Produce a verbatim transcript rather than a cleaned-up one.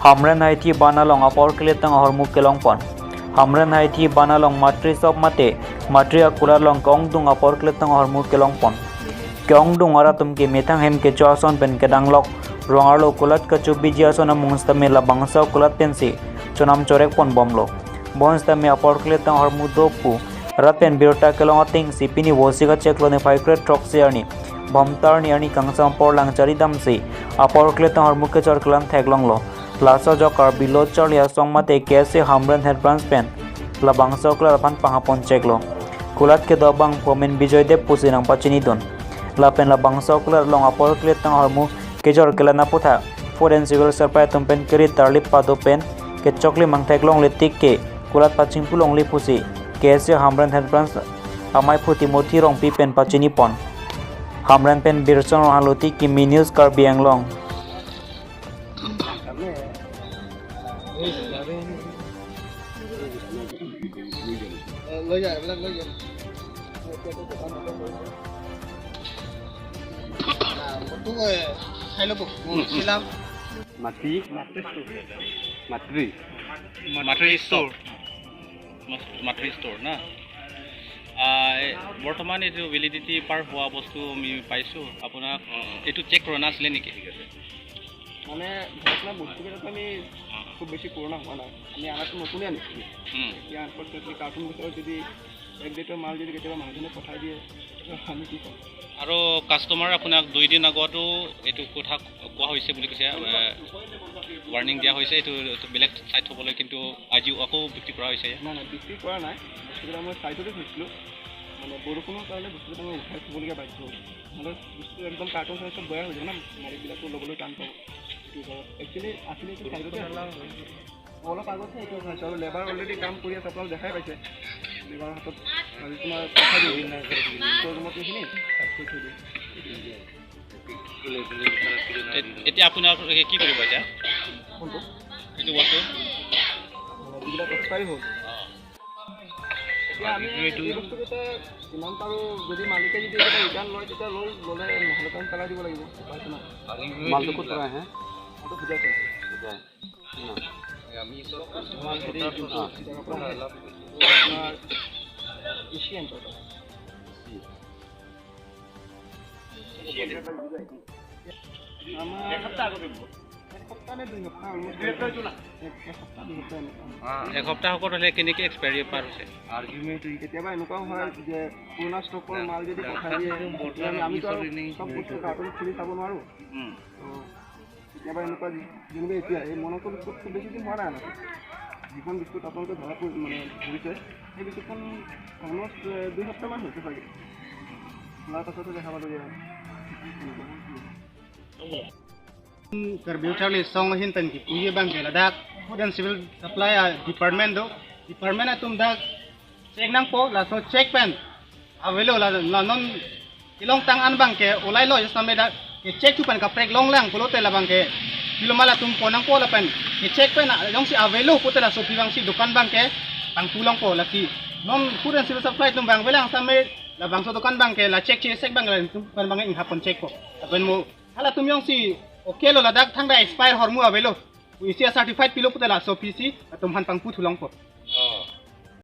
Hamren Haithi ban along apor keletang ahormu kelongpon. Hamren Haithi ban along Matri Shop mate Matri akulat along ke-ongdung apor keletang ahormu kelongpon. Ke-ongdung arat atum ke methang hem kecho ason pen kedanglok, rong arlo kulat kachobiji ason amung sitame labangso kulat pensi chonam chorekpon bomlo. Bonsitame apor keletang ahormu do pu rat pen birta kelong atengsi pini Vosik achiklo niphai kre throksi arni, Bhomta arni, arni kangsam apor lang chari damsi apor keletang ahormu kechor kelang theklonglo. Laso ajok Karbi Lo Charli Asong mate K S A Hamren Head Branch pen labangso kulat aphan panghapon cheklo. Kulat kedo abang phu amen Bijoy Deb pusi nangpachinidun. Lapen labangso kulat along apor keletang ahormu kechor kelang aputhak Food and Civil Supply atum pen keri tarlip pado pen kechoklim angthek longle tik ke kulat pachingpu longle pusi K S A Hamren Head Branch amei aphu Timothy Rongpi pen pachinipon. Hamren pen Birson Ronghang Luti, Kimi News, Karbi Anglong. লৈ যা, এইবিলাক লৈ যা। খাই ল'ব। মাটি? মাটি। মাতৃ ষ্ট'ৰ। মাতৃ ষ্ট'ৰ না? আহ, এই বৰ্তমান এইটো ভেলিডিটি পাৰ হোৱা বস্তু আমি পাইছোঁ। আপোনাক, অ, অ। এইটো চেক কৰা নাছিলে নেকি? ঠিক আছে। মানে, ধৰক না, বস্তুকেইটাতো আমি, অ, অ। খুব বেছি পুৰণা হোৱা নাই। আমি আনাটো নতুনে আনিছিলোঁ। উম। এতিয়া আনফৰ্চুনেটলি কাৰ্টুন ভিতৰত যদি এক ডেটৰ মাল যদি কেতিয়াবা মানুহজনে পঠাই দিয়ে, আমি কি ক'ম? আৰু কাষ্টমাৰ আপোনাক দুই দিন আগতো এইটো কথা কোৱা হৈছে বুলি কৈছে, এ, ৱাৰ্ণিং দিয়া হৈছে, এইটো, এইটো বেলেগ চাইড থ'বলৈ, কিন্তু আজিও আকৌ বিক্ৰী কৰা হৈছে। নাই, নাই, বিক্ৰী কৰা নাই। বস্তুকেইটা মই চাইডতে থৈছিলোঁ। মানে, বৰষুণৰ কাৰণে বস্তুকেইটা মই উঠাই থ'বলগীয়া বাধ্য হ'ল। নহ'লে বস্তুটো একদম কাৰ্টুন চাৰ্টুন চব বেয়া হৈ যাব ন, মালিকবিলাকো ল'বলৈ টান পাব। এইটো ধৰক, একচুৱেলি আছিলে এইটো চাইডতে আছিলে। অলপ আগতে এইটো চাইছোঁ আৰু লেবাৰ অলৰেডি কাম কৰি আছে, আপোনালোকে দেখাই পাইছে। লেবাৰ হাতত আজি তোমাৰ পঠাই দিওঁ, ষ্ট'ৰ ৰুমত এইখিনি চাফ কৰি থৈ দিওঁ। এ-, এতিয়া আপোনালোকে কি কৰিব এতিয়া? কোনটো? এইটো বস্তু? মানে যিবিলাক এক্সপায়াৰী হ'ল। অ। এতিয়া আমি এই বস্তুকেইটা যিমান পাৰোঁ, যদি মালিকে যদি এইকেইটা ৰিটাৰ্ণ লয়, তেতিয়া লওঁ, ল'লে নহ'লে কাৰণ পেলাই দিব লাগিব, উপায়তো নাই। মালটো ক'ত পৰা আহে? মালটো বুজাইছে। বুজাই। ন। আমি চব আমাৰ হেৰি, অ। চিটাগং পৰা আহে। আপোনাৰ এছিয়ান পৰা। আমাৰ এসপ্তাহ আগতে হ'ব। এসপ্তাহ নে দুই সপ্তাহ অলমষ্ট। এক, এসপ্তাহ, দুই সপ্তাহ এনেকুৱা। এসপ্তাহ আগত হ'লে কেনেকে এক্সপায়াৰী পাৰ হৈছে? আৰ্গুমেণ্ট কেতিয়াবা এনেকুৱাও হয় যে পুৰণা ষ্টকৰ মাল যদি পঠাই দিয়ে, আমি, আমিতো আৰু চব বস্তু কাৰ্টুন খুলি চাব নোৱাৰোঁ। উম। তো কেতিয়াবা এনেকুৱা যি-, যেনেকে এতিয়া এই মনসৰ বিস্কুট খুব বেছি দিন হোৱা নাই আমাৰ। যিখন বিস্কুট আপোনালোকে ধৰা পৰি-, মানে ধৰিছে, সেই বিস্কুটখন অলমষ্ট, এ, দুই সপ্তাহমান হৈছে চাগে। খোলাৰ পাছতে দেখা পালোঁ যে এনেকুৱা। Karbi Lo Charli Asong ahin pen kipuji abang ke ladak Food and Civil Supply, ah, department do. Department atum dak check nangpo, laso check pen avelo la, la non kelongtang an abang ke olai lo, just name dak kecheckthu pen kaprek longlang pulote labang ke pilo ma latum pon nangpo lapen kecheck pen, ah, jongsi avelo pulote laso aphi abangsi dukan abang ke pangpu longpo, lasi non Food and Civil Supply atum abang avelang same labangso dukan abang ke la check che check abang ke latum pen abang ke inghap pon check po. Lapen mo halatum jongsi okay lo, ladak thangta expire ahormu avelo, isi a-certified pilo pulote laso aphi si latum aphan pangputhu longpo.